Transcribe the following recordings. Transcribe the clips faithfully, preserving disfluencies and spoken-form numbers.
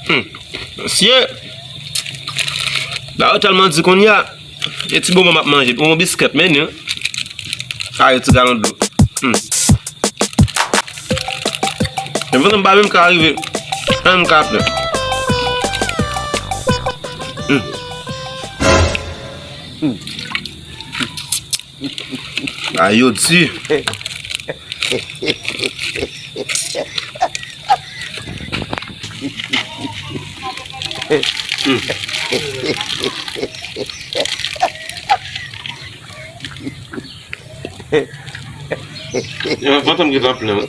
Hmm. Mesye, ba yo tèlman di kounye a, e ti bonbon m ap manje, bonbon biskèt, men non. Sa yo ti galon dlo. Hmm. Men pandan m pa menm ka rive, sa m ka fè. Hmm. Hmm. Ay, yo di. Yo, vant m gentan plen wi.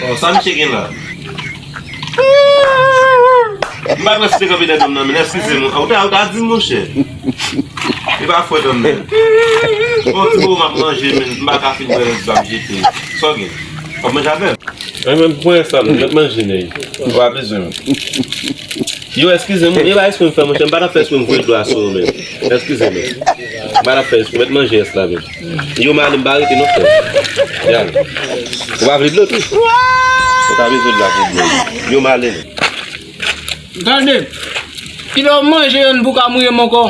Bon, sa misye gen la? M pa t wè si te kanpe dèyè dòm nan, men eskize m. Ou ta, ou ta di m, monchè. E pa fwè dòm nan. Bon, ti bobo m ap manje, men m pa ka fin bwè lòt dlo ap jete. Sa w gen? W ap manje avè m? Mwen menm pran sa, mwen mèt manje nèg. Ou pa bezwen. Yo, eskize m, e pa espre m fè, monchè, m pa t ap fè espre m voye dlo a sou ou menm. Eskize m. M pa t ap fè espre, mèt manje rès la menm. Yo, m ale, m pa rete non, frè. Yal. Ou pa vle dlo tou? Ou pa bezwen dlo a pou bwè. Yo, m ale. Tande. Kilè w manje yonn pou ka mouye m ankò?